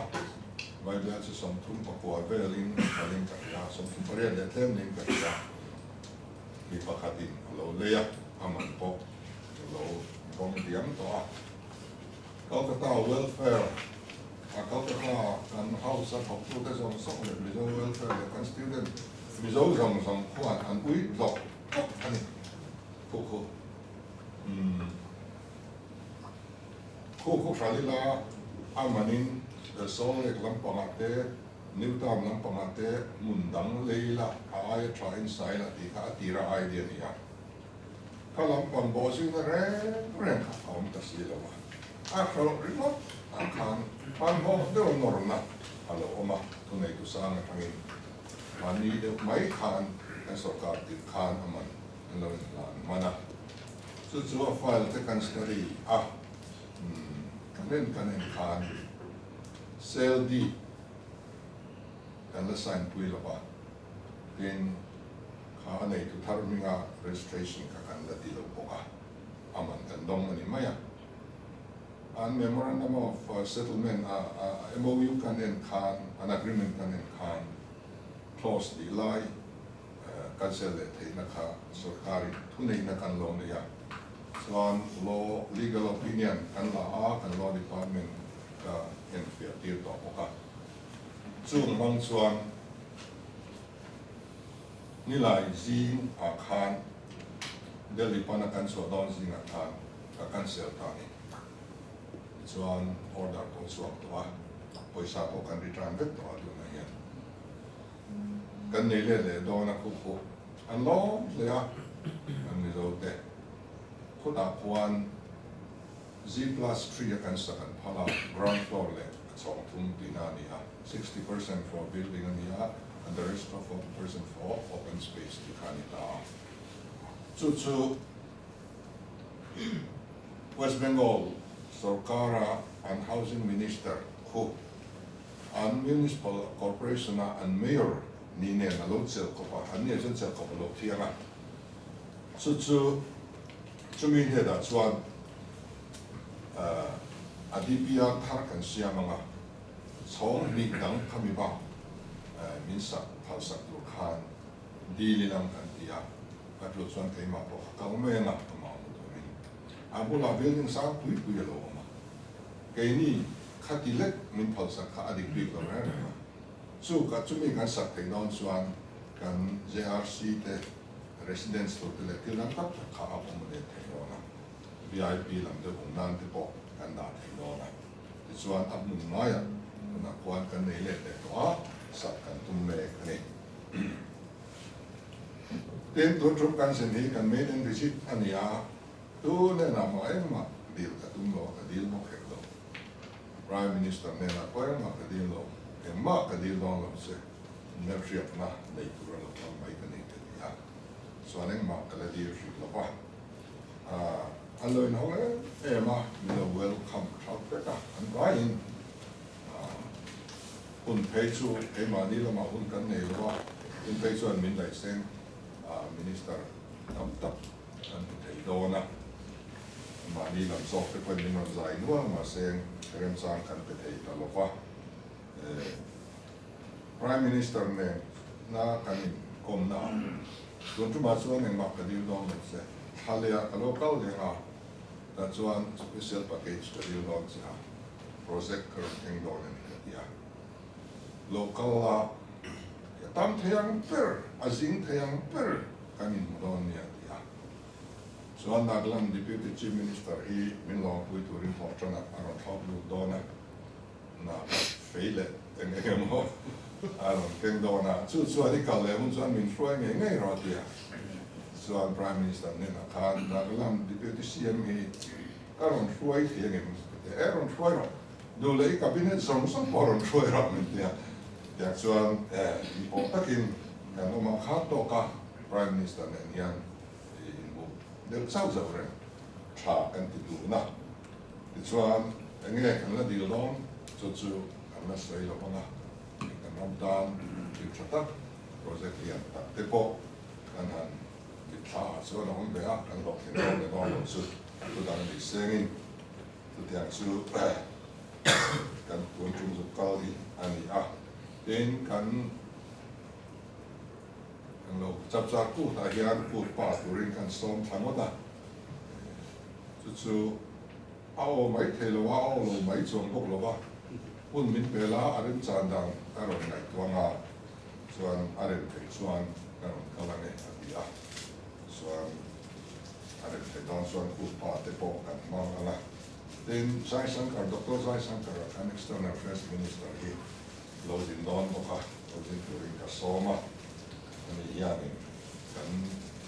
Vaibel chu 39 velin hralhin ka hria, 38 leh tlem niin ka hria. Mi pakhatin a lo lei a, a man pawh a lo dawng diam tawh a. Calcutta Welfare a Calcutta kan house a thawktute zawng zawng leh Mizo Welfare leh kan student Mizo zawng zawng khuan an ui tlawk tlawk a ni. Khu khu umm khu khu hral ila a manin Salt Lake lampangah te New Town lampangah te hmun dang lei la a aia tha in sai la tih kha a tira idea a ni a. Kha lampang bawh zingna reng reng kha a awm ta si lo a. A hralh ringawt ah khan hmanhmawh deuh nawrna a lo awm a, thuneitu sang atangin mahni deuh mai khan kan sorkar tirh khan a man an lo inhlan hman a. Chu chu a file te kan study a, kan en kan en khan Sale deed kan la sign pui lo va, tin kha a neitu thar hminga registration kha kan la ti lo bawk a, a man kan dawng a ni mai a. An memorandum of settlement a MOU kan en khan, an agreement kan en khan clause tih lai cancel leh theihna kha sorkarin thuneihna kan lo nei a, chuan law legal opinion kan la a, kan law department ka enfiah tir tawh bawk a. Chung hmang chuan Nilai zing ah khan Delhi pana kan chhuah dawn zingah khan ka cancel ta a ni. Tichuan order pawh chhuak tawh a, pawisa pawh kan return vek tawh a tunah hian. Kan nei let leh dawn a khup pawh an lawm hle a, kan Mizo te khutah khuan G+3 a kan sak an phal a, ground floor leh a chhawng thum tihna a ni a, 60% for building a ni a, and the rest of 40% for open space tih kha a ni ta a. Chu chu West Bengal sorkara an housing minister khu an municipal corporation a an mayor ni nen a lo chelh kawp a, an nia chuan chelh kawp a lo thiang a. Chu chu Chumi hnenah chuan a DPR thar kan siam ang a, chhawng hnih dang khami bak min sak phal sak tur khan dil in ang kan ti a, ka tul chuan keimah pawh ka kal mai ang a, amah hmu turin. A bulah building sang pui pui a lo awm a, keini khati lek min phal sak kha a dik bik lo reng reng a, chu ka chumi kan sak theih dawn chuan kan JRC te Residence tur te leh thil dang tak tak kha a accommodate thei dawn a, VIP lam deuh awm nan te pawh kan dah thei dawn a. Tichuan a hmun ngaiah tunah khuan kan nei let leh tawh a, sak kan tum mek a ni. Tin, tun tum kan zin hi kan maiden visit a ni a, tu hnenah mah engmah dil ka tum lo a, ka dil bawk hek lo. Prime Minister hnenah pawh engmah ka dil lo, engmah ka dil dawn lo che. Hmelhriatna nei tur a lo kal mai ka ni ka ti a, chuan engmah ka la dil hrih lo va, an lo inhawng em em a, min lo welcome tha vek a, an vaiin hun phei chu keimahni lamah hun kan nei lo a, hun phei chuan min laihseng minister tam tak kan hmu thei dawn a, mahni lam zawk te pawhin min rawn zai nual mahse remchang kan pe thei ta lo va. Prime Minister nen na kan inkawmna ah tun tumah chuan engmah ka dil dawn lo che, thla leh ah ka lo kal leng a, tah chuan special package ka dil dawn che a, project ka rawn thleng dawn a ni ka ti a. Lo kal la, a tam thei ang ber, a zing thei ang ber kan inhmu dawn nia a ti a. Chuan Nagaland Deputy Chief Minister hi min lawmpui turin hlawh tanah a rawn thlawp lut dawn a. Na fei leh eng eng emaw a rawn keng dawn a, chu chuan i kal leh hun chuan min hruai ngei ngei rawh a ti a. Chuan Prime Minister hnenah khan Nagaland Deputy CM hi ka rawn hruai thei angem ka ti a, e rawn hruai rawh, duh leh i cabinet zawng zawng pawh rawn hruai rawh min ti a. Tiang chuan in pawh takin kan awm a khan tawk a, Prime Minister nen hian inhmuh deuh chauh zauh reng. tha kan ti dun a. Tichuan, eng nge kan la dil dawn? Chu chu kan la sawi lo ang a, kan ram tan thil tha tak, project lian tak te pawh kan han mitthla ah chuan a awm ve a, kan hlawhtling dawn leh dawn lo chu thu dang ni sengin chutiang chu kan tun tum zuk kal hi a ni a. Tin, kan Kan lo chap char kut ah hian kut pa turin kan sawm thla ngawt a, chu chu a aw mai thei lo a, a aw lo mai chuang bawk lo va, hun min pe la a remchan dan ka rawn ngaihtuang a, chuan a rem theih chuan ka rawn kal ange a ti a, chuan a rem theih dawn chuan kut pa te pawh kan hmang ang a, tin Jaishankar, Doctor Jaishankar a kan External Affairs Minister hi lo zin dawn bawk a, lo zin turin ka sawm a, ani hianin kan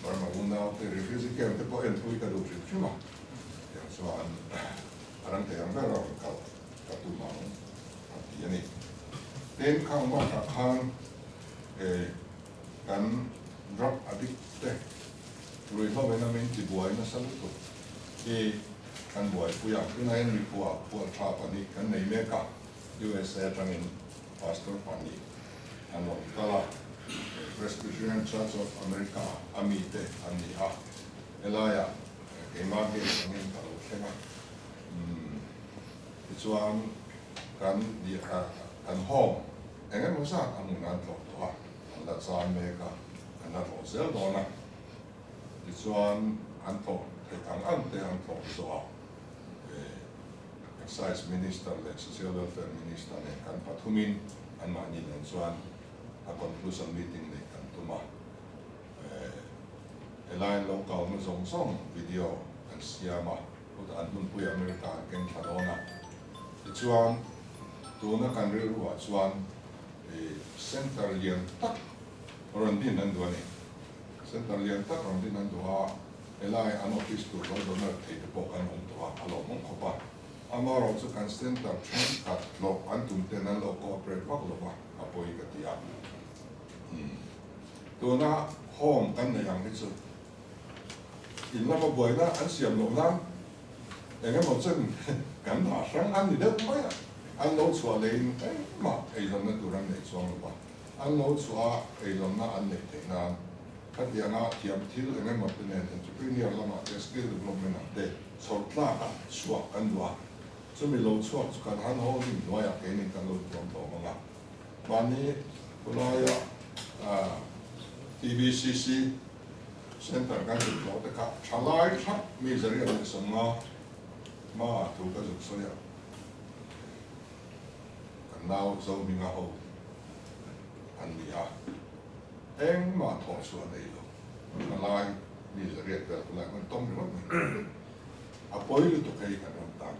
Burma unaute refugee camp te pawh enpui ka duh hrim hrim a, tiang chuan a ram thei ang ber a rawn kal ka tum ang a ti a ni. Tin, khang bakah khan kan drug addict te ruihhlo ina min tibuai nasa lutuk hi kan buaipui a, tunah hian mikhua phuah tha pahnih kan nei mek a. USA atangin Pastor pahnih an rawn kal a, Presbyterian Church of America a mite an ni a, helaiah keimah gate angin ka lo thleng a, tichuan kan kan home eng emaw zat a hmun an tlawh tawh a, an la cham mek a, an la tlawh zel dawn a, tichuan an tlawh theih ang ang te an tlawh zawh a. Excise Minister leh Social Welfare Minister nen kan pathumin anmahni nen chuan a conclusion meeting neih kan tum a. Helaiin lo kalna zawng zawng video an siam a, chutah an hmunpui America an keng thla dawn a. Tichuan, tuna kan rilruah chuan center lian tak rawn din an duh a ni. Center lian tak rawn din an duh a. Helai an office tur lo donate thei te pawh kan awm tawh a, a lawmawm khawp a. Amaherawh chu kan centre thenkhat hlawh an tum ten an lo cooperate vak lo va, a pawi ka ti a. Umm. Tuna home kan nei ang hi chu in lama buaina an siam loh nan eng emaw chen kan dah hrang a ni deuh mai a, an lo chhuah leiin engmah eizawnna tur an nei chuang lo va, an lo chhuah a eizawnna an neih theih nan Khatianga thiam thil eng emaw te nen entrepreneur lamah te skill development ah te chhawr tlak a chhuak kan duh a, chumi lo chhuak chu kan han holding hnuaiah keinin kan lo tuam hlawm ang a. Mahni khawlaia TBCC Centre kan zuk hlawh te kha thalai thlap mi zariat leh 50 hmaah thu ka zuk sawi a, kan nau Zohminga ho an ni a. Engmah thawh chhuah nei lo, a lai mi zariat vel khawlai hman tawm ringawt mai. A pawi lutuk hei kan rawn tan.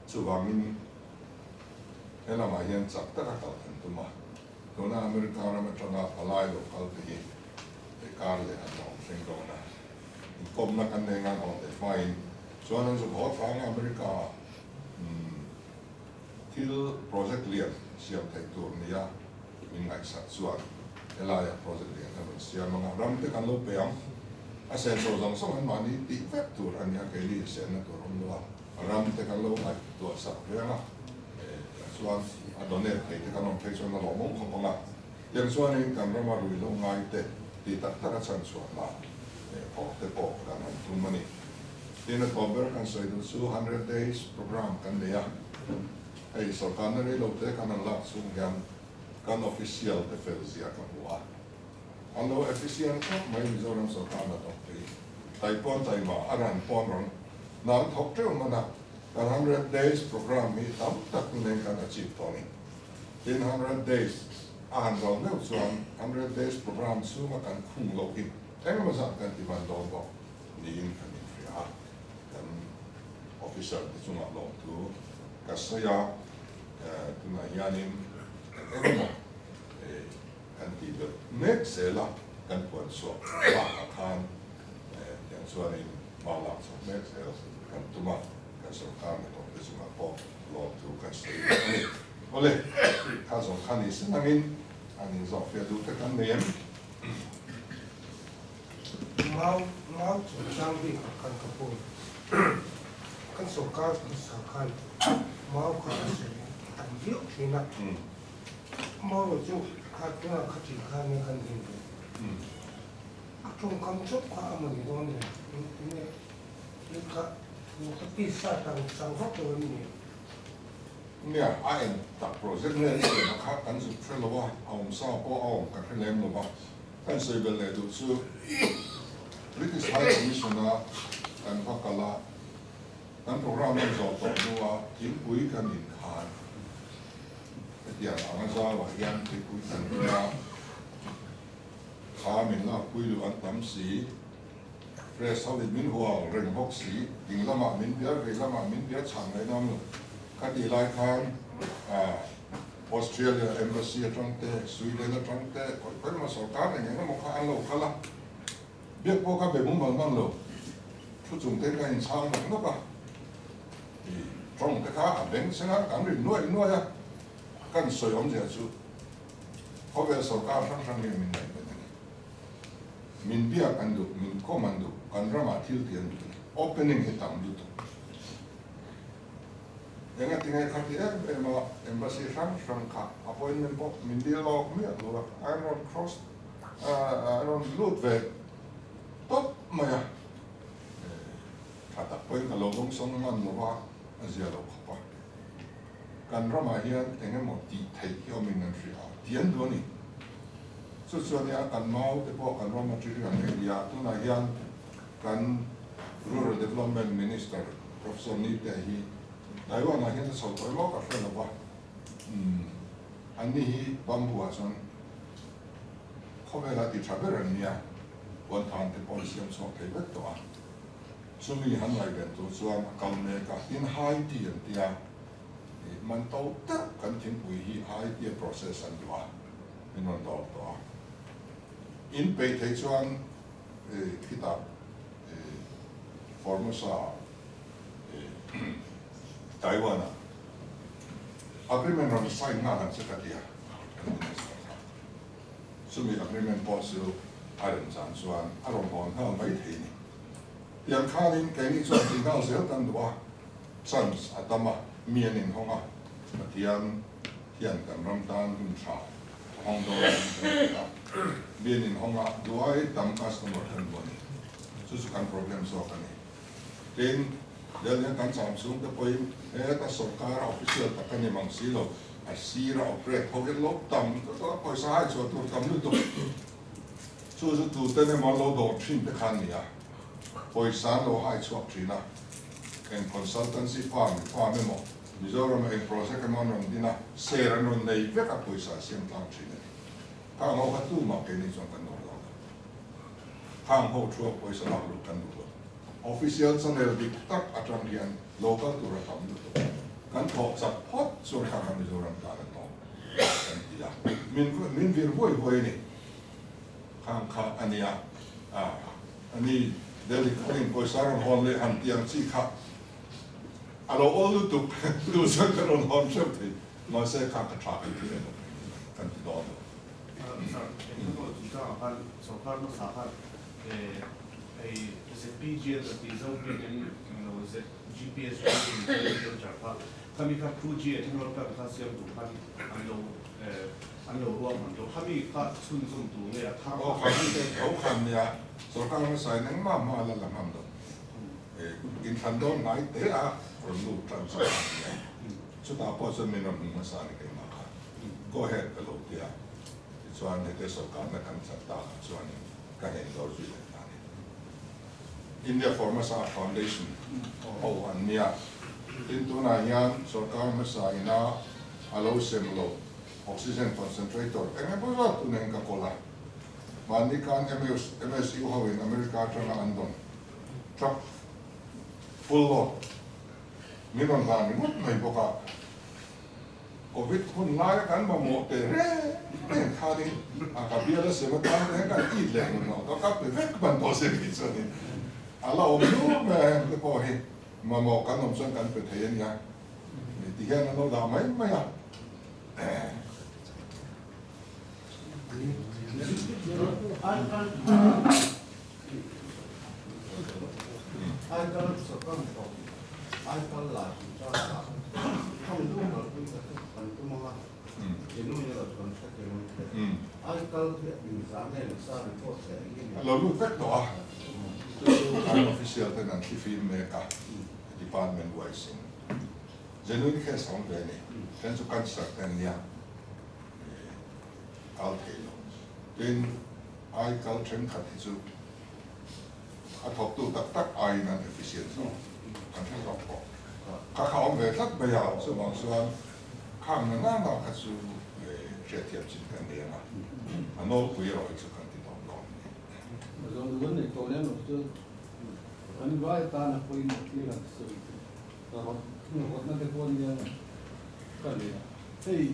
Chuvangin he lamah hian chak taka kal kan tum a, tuna America ram atanga palai lo kal te hi he kar leh an la awm thleng dawn a, inkawmna kan nei ngan awm leh hmain chuan an zuk haw thlang a America ah thil project lian siam theih tur nia min ngaihsak chuan helaiah project lian an rawn siam ang a, ram te kan lo pe ang. A senso zawng zawng an mahni tih vek tur a nia, keini senna tur awm lo a, ram te kan lo ngaihtuah sak ve ang a, tiang chuan a donate thei te kan awm phei chuan a lawmawm khawp ang a, tiang chuanin kan rama rui lo ngai te tih tak tak a chhan chhuahna thawk te pawh kan han tum a ni. Tin a tawp ber kan sawi duh chu 100 days program kan nei a. Hei sorkarna rei lo te kan han lak chhung hian kan official te fel zia ka hmu a, an lo efficient khawp mai Mizoram sorkarna thawk te hi. Tai pawn taima a ran pawn rawn hna an thawk teuh hman a, kan 100 days program hi tam tak nen kan achieve tawh a ni. Tin 100 days a han ral meuh chuan 100 days program chhunga kan khung loh hi engemaw zat kan ti hman dawn bawk niin kan inhria a, kan officer te chungah lawmthu ka sawi a, tunah hianin eng emaw kan tih belh mek zel a, kan puan chhuah bakah khan tiang chuanin hma lak chhuak mek zel kan tum a, kan sorkar hnathawk te chungah pawh lawmthu kan sawi leh a ni. Awle, kha zawng kha ni se nangin an inzawhfiah duh te kan nei em? Mau mau chungchang bikah khan ka pu kan sorkar hmasa khan mau kha a sawi tam viau thin a. Mau chu kha tunah kha tih khan nge kan din ve. A tawngkam chauh kha a mawni dawn le eng nge kha kha tisa tang chang vak lo em ni? Nia, a en tak project nge a siam a kha kan zuk hre lo a, a awm sa pawh a awm ka hre lem lo va. Kan sawi belh leh duh chu British High Commission a kan va kal a, kan programme an zawh tawh hnua thingpui kan inkhan. Hetiang anga zauah hian thingpui kan in a, kha min lakpui luh an tam si, press ho in min hual reng bawk si, ding lamah min bial vei lamah min bial chhan mai dawn lo. Kha tih lai khan Australia Embassy atang te, Sweden atang te, khawi khawi emaw sorkar eng eng emaw kha an lo kal a, biak pawh kha be mumal hman lo, thu chung te kha inchhang nawk nawk a. I tawng te kha a beng chheng a, kan rin nuaih nuaih a, kan sawi awmzia chu khawvel sorkar hrang hrang hian min ngaih ben a ni. Min biak an duh, min kawm an duh, kan ramah thil ti an duh a ni. Opening hi tam lutuk. Engatinge kha ti em em a, embassy hrang hrang kha appointment pawh min dil lawk miah lo a, an rawn cross, an rawn lut ve tawp mai a. Tha tak pawhin ka lo dawngsawng hman lo va, a zia lo khawp a. Kan ramah hian eng emaw tih theih hi awmin an hria a, ti an duh a ni. Chu chuan nia kan mau te pawh kan raw material an ei a, tunah hian kan Rural Development Minister Professor Nite hi Taiwan ah hian a chho tawh emaw ka hre lo va, umm anni hi bamboo ah chuan khawvelah ti tha ber an nia, puanthan te pawh an siam chhuak thei vek tawh a. Chumi han ngaihven tur chuan a kal mek a, tin hai ti an tia, ih man to deuh kan thingpui hi hai tia process an duh a, min rawn dawr tawh a. In peih theih chuan ih khitah ih Formosa ih Taiwan ah agreement rawn sign nghal ang che ka tia, kan minister kha. Chumi agreement pawh chu a remchan chuan a rawn hawn nghal mai thei a ni. Tiang khanin keini chuan tih nghal zel kan duh a, chance a tam a, mi an inhawng a, Pathian hian kan ram tan hun tha a hawng dawn a ni kan ti a, mi an inhawng a, duh ai tam customer kan duh a ni. Chu chu kan problem zawk a ni. Tin, Delhi hian kan cham chhung te pawhin heta sorkar official tak a ni mang si lo, a sira operate ho hian lo tam lutuk a, pawisa hai chhuah tur tam lutuk. Chu chu tuten emaw an lo dawr thin te kha a ni a, pawisa an lo hai chhuak thin a, eng consultancy firm firm emaw Mizoram eng project emaw an rawn din a, share an rawn nei vek a, pawisa a siam tlang thin a ni. Khang ho kha tumah keini chuan kan dawr lo lo. Khang ho thu a pawisa lak luh kan duh lo. Official channel dik tak atang hian local tur a tam lutuk. Kan thawh chak phawt chuan kha kha Mizoram tan a tawp kan ti a. Min min vir huai huai a ni. Khang kha a nia. Ah a ni Delhi khanin pawisa rawn hawn leh han ti ang chi kha a lo awl lutuk duh chuan ka rawn hawn hreuh thei. Mahse kha ka tha kan ti reng lo kan ti dawn lo. Sir, eng emaw chungchangah khan sorkar hmasa khan hei ZPGL a tih zo bik in eng lo ZGPS venture kha khami kha 2G ethanol plant kha siam tur khan an lo an lo ruahman tawh khami kha chhunzawm tur nge a thar Aw kha tho khan nia sorkar hmasa in engmah hma la la hman lo inthlan dawn ngai te a rawn lut tan chu a nia chutah pawh chuan min rawn hmu hmasa a ni keimah khan go ahead ka lo ti a tichuan hete sorkarna kan chan takah chuanin ka heng dawr zui leh ta a ni. India Formosa Foundation ho an nia. Tin tunah hian sorkar hmasa ina a lo sem loh oxygen concentrator eng emaw zat tunin ka kawl a. Mahni khan MSU ho in America atanga an dawn truck full load min rawn hlan ringawt mai bawk a. Covid hun laia kan mamawh teh reng reng khanin a ka bial a sem atan te hian kan it leh hmun lo ka ka pe vek hman tawh se tih chuanin a la awm hlur mai a, heng te pawh hi mamawh kan awm chuan kan pe thei a nia ti hian an lo dah mai mai a. Aikal sawrkar hnathawk, Aikal la chungchangah khami lu kalpui kha chu kan tum ang a, genuine erawh chu kan hre thei ang che. Aikal hi engzah nge ni sa report leh eng nge ni? A lo lut vek tawh a, chu chu kan official ten an thlifim mek a, department wise in. Genuine case a awm ve a ni, then chu cancer te an nia, kal thei lo. Tin, Aikal thenkhat hi chu A thawktu tak tak aiin an efficient zawk, an hre zawk bawk. Kha kha awm ve tlat mai a, chuvang chuan khang na nana kha chu hriatthiam chin kan nei ang a, a nawlpui erawh hi chu kan ti tawp lo a ni. Zawng zawng nei tawh lem lo chu kan vai atana pawimawh thil han sawi ka rawt rawtna te pawh nia ka nei a, hei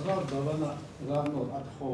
Ral Bhavan-a Ral Nawt a thaw.